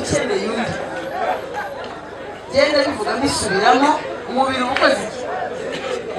ukeneye undi. Genda bivuga mbisubiramo, umubiri uba ukoze iki?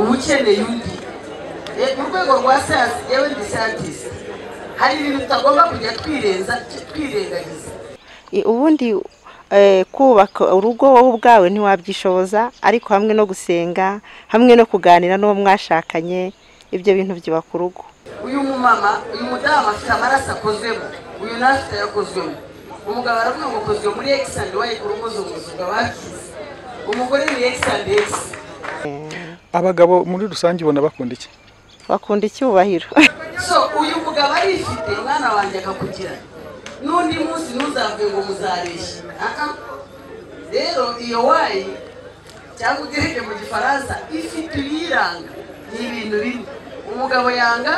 Uba ukeneye undi. Mu rwego rwa siyansi, yewe ndi scientist, hari ibintu tutagomba kujya twirengagiza. Ubundi kubaka urugo wowe ubwawe ntiwabyishoboza, ariko hamwe no gusenga, hamwe no kuganira n'uwo mwashakanye, ibyo bintu byubaka urugo. Uyu mumama, uyu mudamu afite amaraso akozwemo, uyu nawe afite ayakozwemo. Umugabo aravuga ngo ukozwe muri X and Y chromosome, bakize. Umugore ni X and X. Abagabo muri rusange ubona bakunda iki? Bakunda icyubahiro. So uyu mugabo arifite, mwana wanjye akakugira. N'undi munsi ntuzavuge ngo muzareshya. Rero iyo Y cyangwa ugereke mu Gifaransa ifite ibiyiranga, ni ibintu bine. Umugabo yanga.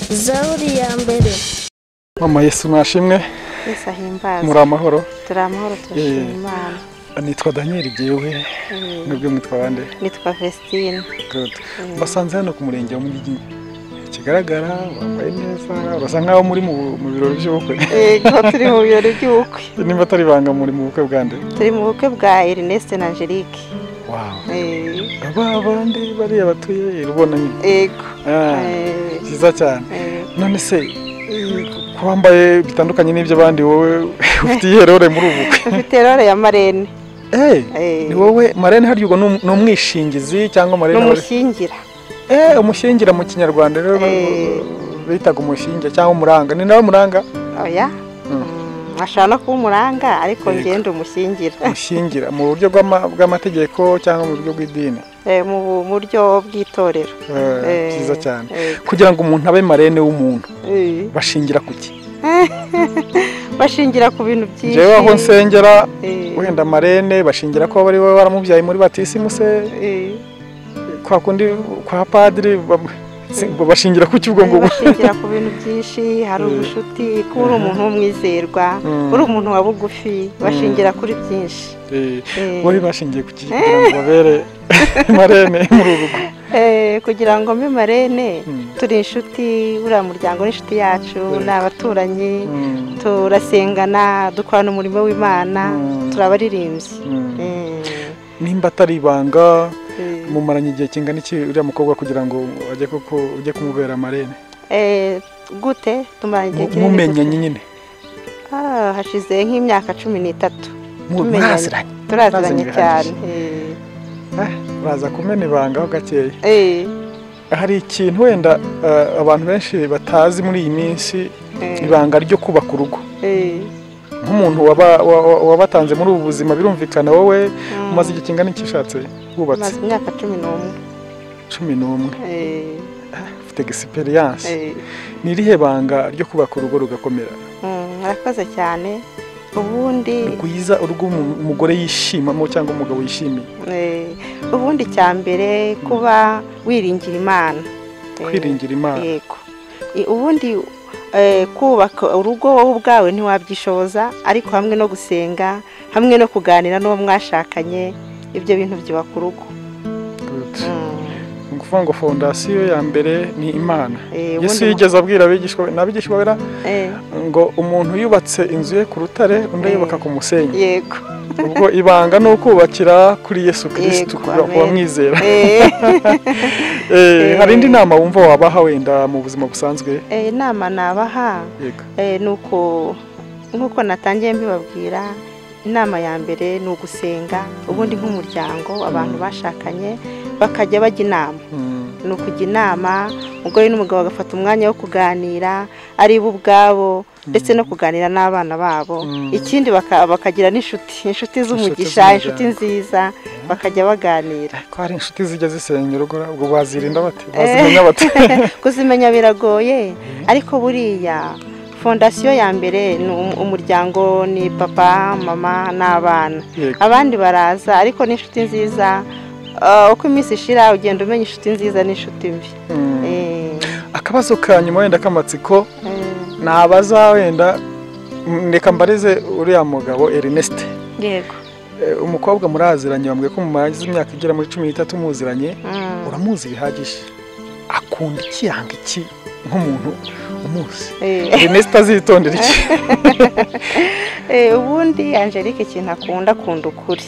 Zaburi ya mbere. Mama Yesu nashimwe. Yesu ahimbazwe. Muri amahoro. Turi amahoro, turashima Imana. Nitwa Daniel Gewe. Nubwo mwitwa bande? Nitwa Vestine. Good. Basanze hano ku murenge wa Munyiginya. Kigaragara wambaye neza, urasa nkaho muri mu birori by'ubukwe. Yego, turi mu birori by'ubukwe. Nimba atari banga, muri mu bukwe bwande? Turi mu bukwe bwa Ernest na Angelique. Wow. Aba bandi bariya batuye rubona nyine. Yego. Cyiza cyane. None se ko wambaye bitandukanye n'ibyo abandi, wowe ufite iyihe role muri ubu bukwe? Ufite role ya marraine. Ni wowe marraine? Harya ubwo ni umwishingizi cyangwa marraine? Ni umushyingira. Umushyingira mu Kinyarwanda rero bitaga umushyingira cyangwa umuranga. Ni nawe muranga? Oya. Ashobora no kuba umuranga, ariko ngende umushyingira. Umushyingira mu buryo bw'amategeko cyangwa mu buryo bw'idini? Mu buryo bw'itorero. Byiza cyane. Kugira ngo umuntu abe marraine w'umuntu, bashingira kuki? Bashingira ku bintu byinshi. Jewe aho nsengera wenda marraine bashingira ko bari waramubyaye muri batisimu se, kwa kundi kwa padiri, bashingira ku cyubwo ngo bashingira ku bintu byinshi. Hari ubushuti, kuba uri umuntu w'umwizerwa, uri umuntu wa bugufi, bashingira kuri byinshi. Wowe bashingiye ku ki kugira ngo babere marraine muri uru rugo? Kugira ngo mbe marraine, turi inshuti, uriya muryango n'inshuti yacu, ni abaturanyi, turasengana, dukorana umurimo w'Imana, turabaririmbyi. Nimba atari ibanga, mumaranye igihe kingana iki uriya mukobwa kugira ngo ajye koko ujye kumubera marraine? Gute tumaranye igihe kinini? Mumenyanye nyine? Hashize nk'imyaka 13. Muraziranye? Turaziranye cyane. Uraza kumena ibanga ho gakeya. Hari ikintu wenda abantu benshi batazi muri iyi minsi, ibanga ryo kubaka urugo. Nk'umuntu wabatanze muri ubu buzima, birumvikana wowe umaze igihe kingana iki ushatse wubatse? Maze imyaka 11. 11. Ufite experience. Ni irihe banga ryo kubaka urugo rugakomera? Murakoze cyane. Ubundi rwiza, urugo umugore yishimamo cyangwa umugabo yishimiye. Ubundi cya mbere kuba wiringira Imana. Kwiringira Imana. Yego. Ubundi kubaka urugo wowe ubwawe ntiwabyishoboza, ariko hamwe no gusenga, hamwe no kuganira n'uwo mwashakanye, ibyo bintu byubaka urugo. Ni ukuvuga ngo fondasiyo ya mbere ni Imana. Yesu yigeze abwira abigishwa n'abigishwa ngo umuntu yubatse inzu ye ku rutare, undi yubaka ku musenyi. Yego. Ubwo ibanga ni ukubakira kuri Yesu Kristo, kuba mwizera. Hari indi nama wumva wabaha wenda mu buzima busanzwe? Inama nabaha ni uko nk'uko natangiye mbibabwira, inama ya mbere ni ugusenga. Ubundi nk'umuryango, abantu bashakanye bakajya bajya inama. Ni ukujya inama, umugore n'umugabo bagafata umwanya wo kuganira ari bo ubwabo, ndetse no kuganira n'abana babo. Ikindi bakagira n'inshuti, inshuti z'umugisha, inshuti nziza, bakajya baganira. Ko hari inshuti zijya zisenya urugo, ubwo bazirinda bate? Bazimenya bate? Kuzimenya biragoye, ariko buriya fondasiyo ya mbere ni umuryango, ni papa, mama n'abana. Abandi baraza, ariko n'inshuti nziza, uko iminsi ishira ugenda umenya inshuti nziza n'inshuti mbi. Akabazo ka nyuma wenda k'amatsiko nabaza, wenda reka mbarize uriya mugabo Ernest. Yego. Umukobwa muraziranye, bambwiye ko mumaze imyaka igera muri 13 muziranye, uramuzi bihagije. Akunda iki, yanga iki nk'umuntu Umunsi Ernest azitondera iki? Ubundi Angelique ikintu akunda ukuri.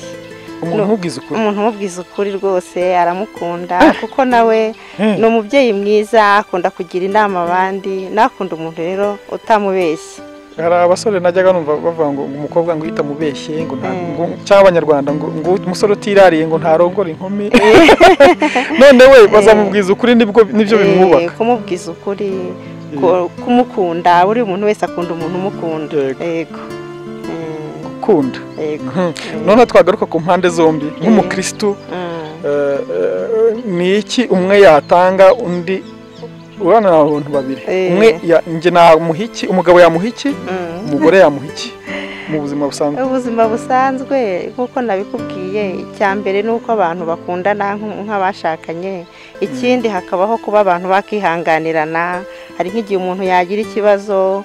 Umuntu umubwiza ukuri. Umuntu umubwiza ukuri rwose aramukunda, kuko nawe ni umubyeyi mwiza, akunda kugira inama abandi, nakunda umuntu rero utamubeshye. Hari abasore najyaga numva bavuga ngo umukobwa ngo uhita mubeshye ngo cyangwa abanyarwanda ngo umusore utirariye ngo ntarongora inkumi. None we bazamubwiza ukuri nibwo nibyo bimwubaka. Kumubwiza ukuri, kumukunda, buri muntu wese akunda umuntu umukunda. Yego. Gukunda. Yego. None twagaruka ku mpande zombi nk'umukristo, ni iki umwe yatanga undi? Urana abantu babiri, umwe nge namuha iki, umugabo yamuha iki, umugore yamuha iki mu buzima busanzwe? Ubuzima busanzwe nkuko nabikubwiye, icya mbere nuko abantu bakundana nk'abashakanye, ikindi hakabaho kuba abantu bakihanganirana. Hari nk'igihe umuntu yagira ikibazo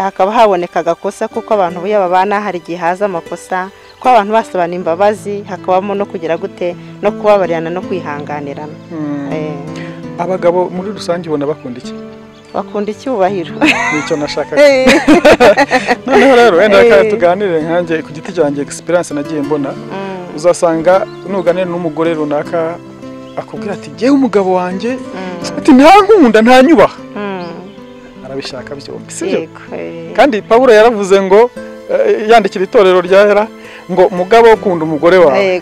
hakaba haboneka agakosa, kuko abantu buya babana hari igihe haza amakosa, ko abantu basabana imbabazi, hakabamo no kugira gute no kubabarirana no kwihanganirana. Abagabo muri rusange ubona bakunda iki? Bakunda icyubahiro. Nicyo nashakaga. Noneho rero wenda reka tuganire nkanjye ku giti cyanjye, experience nagiye mbona, uzasanga nuganira n'umugore runaka akubwira ati jyewe umugabo wanjye ati ntankunda ntanyubaha. Arabishaka byombi, sibyo? Kandi Pawulo yaravuze ngo yandikira itorero rya Hera ngo mugabo ukunda umugore wawe,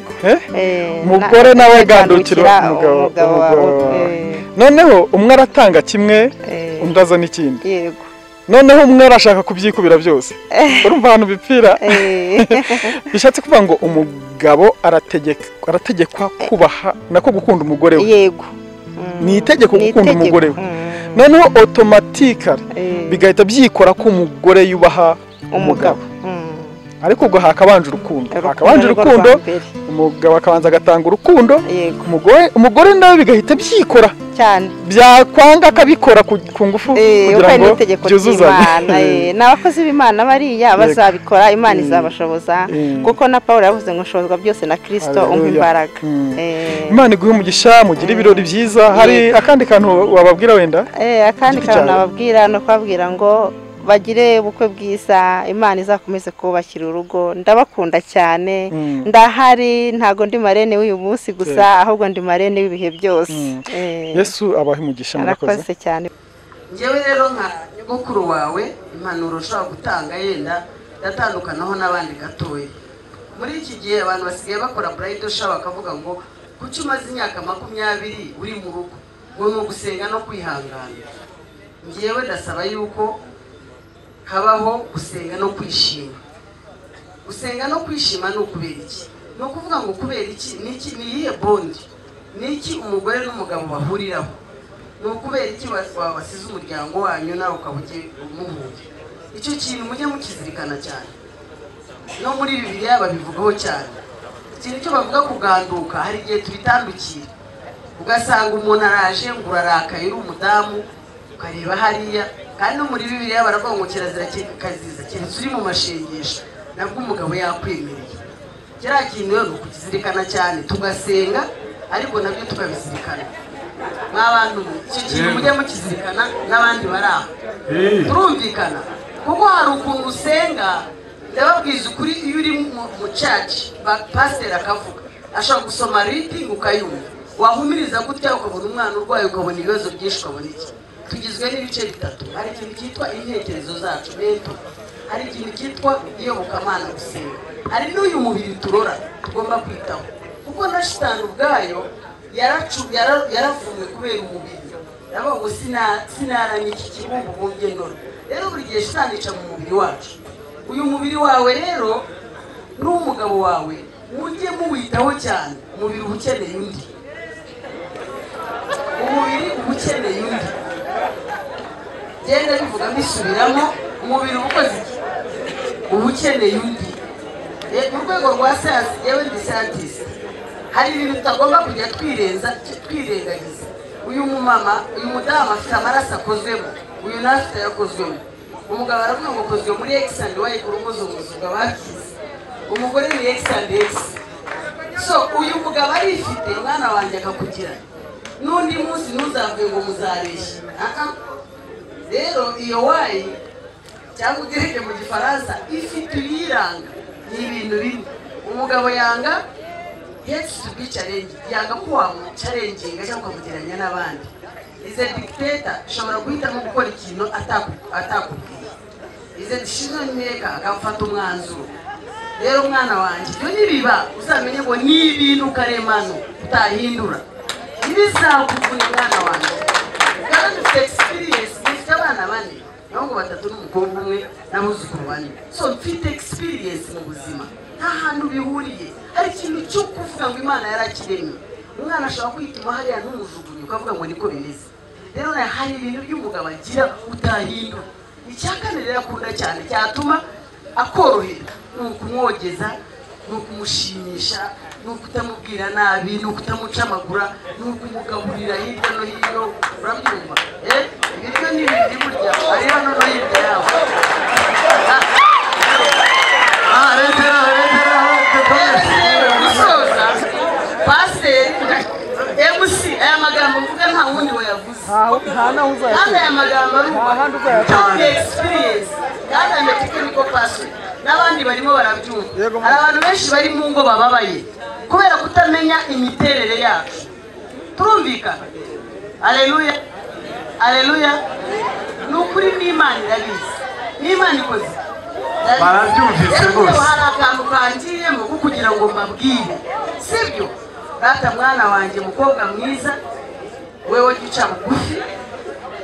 umugore nawe gandukira umugabo wawe. Noneho umwe aratanga kimwe undi azana ikindi. Yego. Noneho umwe arashaka kubyikubira byose. Urumva ahantu bipfira. Bishatse kuvuga ngo umugabo arategekwa kubaha nako gukunda umugore we. Yego. Ni itegeko gukunda umugore we. Noneho automatically bigahita byikora ko umugore yubaha umugabo. Ariko ubwo hakabanje urukundo, hakabanje urukundo, umugabo akabanza agatanga urukundo, umugore nawe bigahita byikora cyane, byakwanga akabikora ku ngufu kugira ngo byuzuzanye. N'abakozi b'Imana bariya bazabikora, Imana izabashoboza, kuko na Pawulo yavuze ngo nshobozwa byose na Kristo umpa imbaraga. Imana iguhe umugisha, mugire ibirori byiza. Hari akandi kantu wababwira wenda? Akandi kantu nababwira no kubabwira ngo bagire ubukwe bwiza, Imana izakomeze kubakira urugo. Ndabakunda cyane, ndahari, ntago ndi marene w'uyu munsi gusa, ahubwo ndi marene w'ibihe byose. Yesu abahe umugisha, murakoze cyane. Njyewe rero nka nyogokuru wawe, impanuro ushobora gutanga yenda ndatandukanaho n'abandi gatoya. Muri iki gihe abantu basigaye bakora bridal shower bakavuga ngo kuki umaze imyaka 20 uri mu rugo, ngo ni ugusenga no kwihangana. Njyewe ndasaba yuko habaho gusenga no kwishima. Gusenga no kwishima ni ukubera iki? Ni ukuvuga ngo kubera iki? Niki ni iyihe bondi? Niki umugore n'umugabo bahuriraho? Ni ukubera iki wasize umuryango wanyu nawe ukaba ugiye umuhuye? Icyo kintu mujye mukizirikana cyane. No muri Bibiliya babivugaho cyane. Ikintu cyo bavuga kuganduka, hari igihe tubitandukira, ugasanga umuntu araje ngo urarakaye uri umudamu, ukareba hariya. Kandi no muri Bibiliya baravuga ngo kirazira kaziza keretse uri mu mashengesho, nabwo umugabo yakwemereye. Kiriya kintu rero ni ukukizirikana cyane, tugasenga ariko nabyo tukabizirikana. Mw'abantu icyo kintu mujye mukizirikana n'abandi bari aho. Turumvikana, kuko hari ukuntu usenga, ndababwiza ukuri, iyo uri mu church pasiteri akavuga, ashobora gusoma reading ukayumva, wahumiriza gutya ukabona umwana urwaye, ukabona ibibazo byinshi, ukabona iki. Tugizwe n'ibice bitatu. Hari ikintu cyitwa intekerezo zacu mento, hari ikintu cyitwa iyobokamana gusenga, hari n'uyu mubiri turora tugomba kwitaho, kuko na shitani ubwayo yaravumwe kubera umubiri. Ndavuga ngo sinaranye iki kibumbubumbye ndora. Rero buri gihe shitani ica mu mubiri wacu. Uyu mubiri wawe rero n'umugabo wawe mujye muwitaho cyane. Umubiri uba ukeneye undi, umubiri uba ukeneye undi. Genda bivuga mbisubiramo, umubiri ukoze iki? Uba ukeneye undi. Mu rwego rwa siyansi, yewe ndi scientist, hari ibintu tutagomba kujya twirengagiza. Uyu mumama, uyu mudamu afite amaraso akozwemo, uyu nawe afite ayakozwemo. Umugabo aravuga ngo akozwe muri X and Y chromosome, ubwo bakize. Umugore ni X and X. So uyu mugabo arifite, umwana wanjye akakugira. N'undi munsi ntuzavuge ngo muzareshya. Rero iyo why cyangwa ugereke mu Gifaransa ifite ibiyiranga, ni ibintu bine. Umugabo yanga hates to be challenged, yanga ko wamuchallenginga cyangwa ukamugereranya n'abandi. Is a dictator, ashobora guhitamo gukora ikintu atakubwiye. Is a decision maker, agafata umwanzuro. Rero mwana wanjye, ibyo nibiba uzamenye ngo ni ibintu karemano utahindura, ntibizakuvuna mwana wanjye. Kandi ufite experience, mfite abana bane, abahungu batatu n'umukobwa umwe n'abuzukuru bane. So mfite experience mu buzima, nta hantu bihuriye. Hari ikintu cyo kuvuga ngo Imana yarakiremye. Umwana ashobora kwituma hariya ntumujugunye ukavuga ngo niko bimeze. Rero hari ibintu by'umugabo agira utahindura. Icya kane rero akunda cyane cyatuma akorohera ni ukumwogeza, ni ukumushimisha, ni ukutamubwira nabi, ni ukutamucamagura, ni ukumugaburira hirya no hino. Urabyumva? Ibiryo ni ibiri burya ari hano no hirya yawe. Gusoza pasiteri MC, aya magambo mvuga nta wundi wayavuze, kandi aya magambo ari experience, kandi aya technical person n'abandi barimo barabyumva. Hari abantu benshi bari mu ngo bababaye kubera kutamenya imiterere yacu. Turumvikana? Haleluya, haleluya. Ni ukuri n'Imana irabizi, n'Imana ikoze. Barabyumvise rwose. Hari akantu kangiyemo ko kugira ngo mbabwire, sibyo? Data mwana wanjye, mukobwa mwiza, wewe jya uca bugufi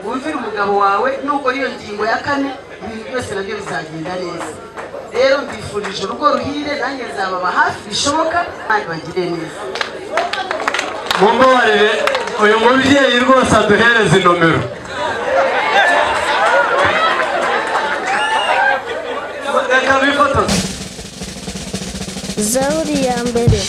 wumvire umugabo wawe, nukora iyo ngingo ya kane ibintu byose nabyo bizagenda neza. Rero mbifurije urugo ruhire, nanjye nzababa hafi bishoboka, kandi bagire neza. Mumbabarire uyu mubyeyi rwose aduhereze inomero. Reka bifotoze. Zaburi ya mbere.